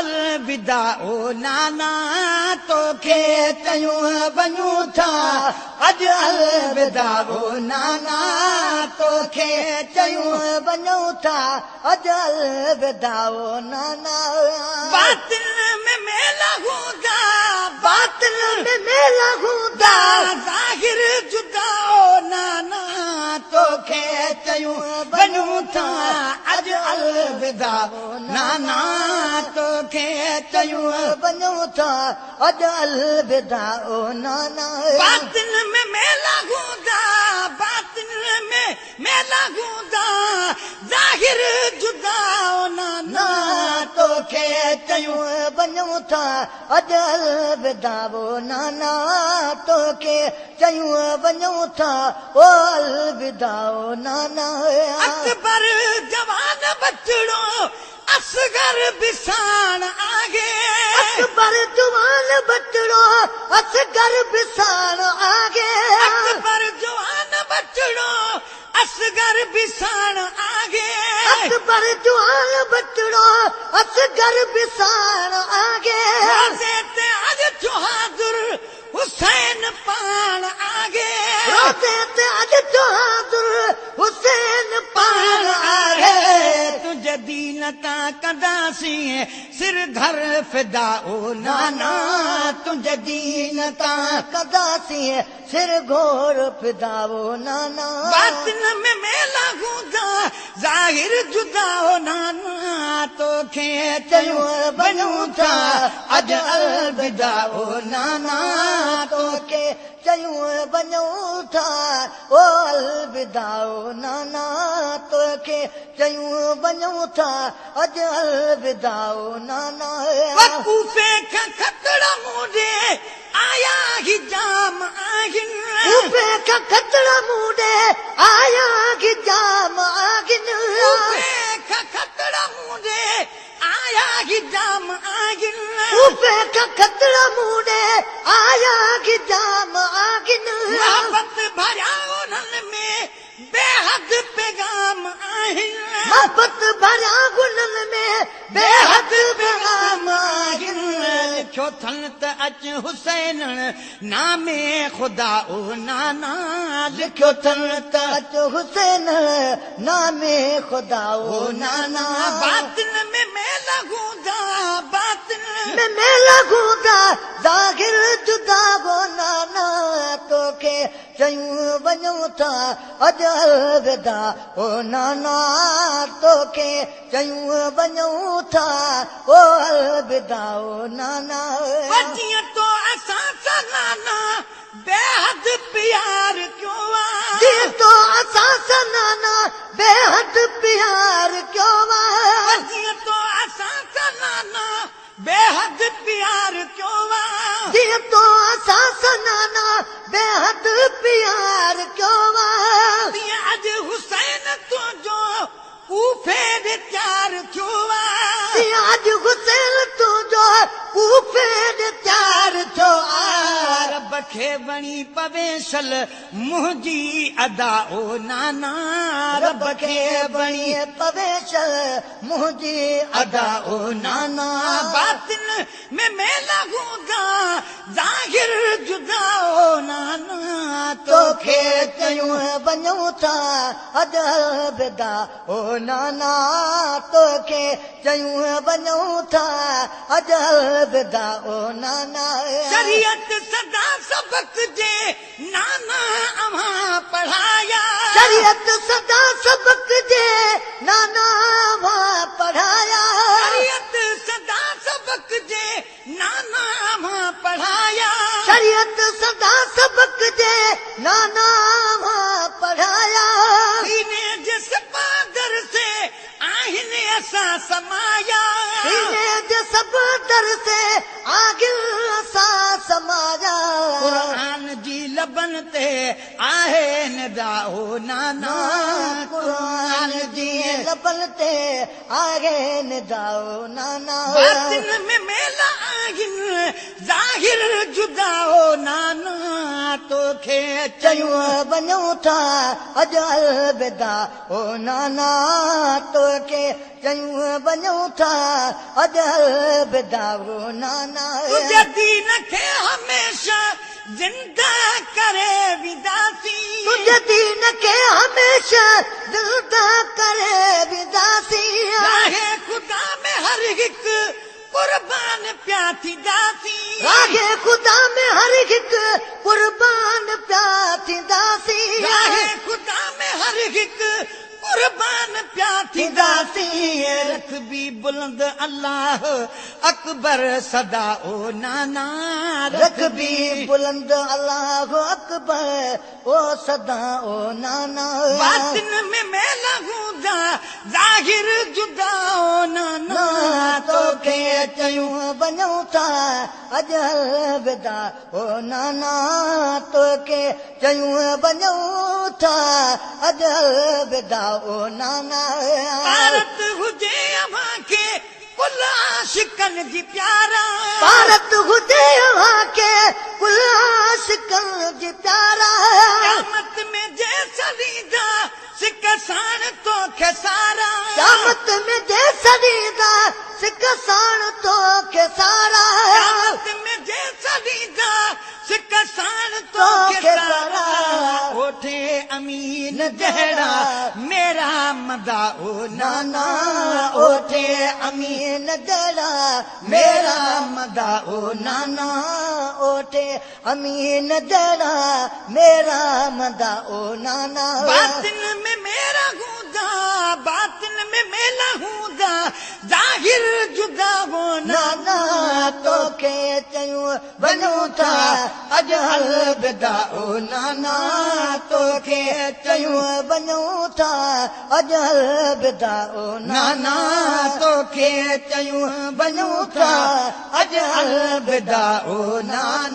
अलविदा ओ नाना तोखे चयूं वञूं था अॼु अलविदा ओ नाना तोखे चयूं वञूं था अॼु अलविदा ओ नाना। बातिल में मेला हूंदा बातिल में मेला हूंदा ज़ाहिर जुदा ओ नाना तोखे चयूं वञूं था अॼु अलविदा नाना तोखे चयूं वञूं था अॼु अलविदा ओ नाना। बातिल में मेला हूंदा बातिल में मेला हूंदा ज़ाहिर जुदा ओ नाना तोखे चयूं वञूं था अॼु अलविदा ओ नाना तोखे चयूं वञूं था ओ अलविदा ओ नाना। अकबर जवान बचड़ो असगर बिसाण आगे अकबर जवान बचड़ो असगर बिसाण आगे अकबर जवान बचड़ो असगर बिसाण आगे अकबर जवान बचड़ो असगर बिसाण आगे रोज़े ते अॼु थियो हाज़िर हुसैन पाण आगे रोज़े ते अॼु थियो हाज़िर हुसैन पाण आगे। तुंहिंजे दीन तां कंदासीं सिर धर फिदा ओ नाना तुंहिंजे दीन तां कंदासीं सिर घोर फिदा ओ नाना। बातिन में मेला हूंदा ज़ाहिर जुदा ओ नाना तोखे चयूं वञूं था अॼु अलविदा ओ नाना तोखे चयूं वञूं था ओ अलविदा ओ नाना तोखे चयूं वञूं था अॼु अलविदा ओ नाना। कूफे खां खतड़ा मूं ॾे आया ही जाम आहिनि कूफे खां खतड़ा मूं ॾे आया ही जाम आहिनि कूफे खां खतड़ा मूं ॾे आया ही जाम आहिनि कूफे खां खतड़ा मूं ॾे आया ही जाम आहिनि। मोहबत भरिया उन्हनि में बेहद पैगाम आहिनि मोहबत भरिया उन्हनि में बेहद पैगाम आहिनि। लिखियो अथनि त अच हुसैन नामे ख़ुदा ओ नाना लिखियो अथनि त अच हुसैन नामे ख़ुदा ओ नाना। बातिल में मेला हूंदा बातिल में मेला हूंदा ज़ाहिर जुदा ओ नाना तोखे चयूं वञूं था अॼु अलविदा ओ नाना तोखे चयूं वञूं था ओ अलविदा ओ नाना। जीअं तो असां सां नाना बेहद प्यार कयो आहे जीअं तो असां सां नाना बेहद प्यार कयो आहे जीअं तो असां सां नाना बेहद प्यार कयो आहे जीअं तो असां सां नाना बेहद प्यार कयो आहे तीअं अॼु हुसैन तुंहिंजो कूफे ॾे तयार थियो आहे तीअं अॼु हुसैन तुंहिंजो कूफे ॾे तयार थियो आहे। रब खे वणी पवे शल मुंहिंजी अदा ओ नाना रब खे वणी पवे शल मुंहिंजी अदा ओ नाना। बातिल में मेला हूंदा ज़ाहिर जुदा ओ नाना तोखे चयूं वञूं था अॼु अलविदा ओ नाना तोखे चयूं वञूं था अॼु अलविदा ओ नाना। शरीयत सदा सबक जे नाना अव्हां पढ़ाया शरीयत सदा सबक जे नाना अव्हां पढ़ाया शरीयत सदा सबक जे नाना अव्हां पढ़ाया शरीयत सदा सबक जे नाना अव्हां पढ़ाया। सीने जे सपादर से आहिनि असां समाया सीने जे सपादर से आहिनि असां समाया। क़ुरान जी लबन ते आहे निदा ओ नाना क़ुरान जी लबन ते आहे निदा ओ नाना। बातिन में मेला आहिनि ज़ाहिर जुदा ओ नाना توکي چيون وڃون ٿا اڄ الوداع او نانا، توکي چيون وڃون ٿا اڄ الوداع او نانا. تنهنجي دين کي هميشه زنده ڪري وينداسين، تنهنجي دين کي هميشه زنده ڪري وينداسين. راهه خدا ۾ هر هڪ قربان پيا ٿينداسين، راهه خدا ۾ هر هڪ قربان پيا ٿينداسين، راهه خدا ۾ هر هڪ قربان پيا ٿينداسين. رکبي بلند الله اڪبر سدا او نانا، رکبي بلند الله اڪبر او سدا او نانا. باطن ۾ ميلا هوندا ظاهر جدا او نانا، توکي چيون وڃون ٿا اڄ الوداع او نانا، توکي چيون وڃون ٿا اڄ الوداع او نانا. پارت هجي اوهان کي ڪل عاشقن جي پيارا، پارت هجي اوهان کي ڪل عاشقن جي پيارا. قيامت ۾ جي سڏيندا سڪ ساڻ توکي سارا، قيامت ۾ جي سڏيندا سڪ ساڻ توکي سارا، قيامت ۾ جي سڏيندا سڪ ساڻ توکي سارا. اوٺي امين جهڙا ميرا مدا او نانا، اوٺي امين جهڙا ميرا مدا او نانا، اوٺي امين جهڙا ميرا مدا او نانا. باطن ۾ ميرا هوندا، باطن ۾ ميلا هوندا ظاهر جدا هو نانا، توکي چيون وڃون ٿا اڄ الوداع او نانا، توکي چيون وڃون ٿا اڄ الوداع او نانا، توکي چيون وڃون ٿا اڄ الوداع او نانا.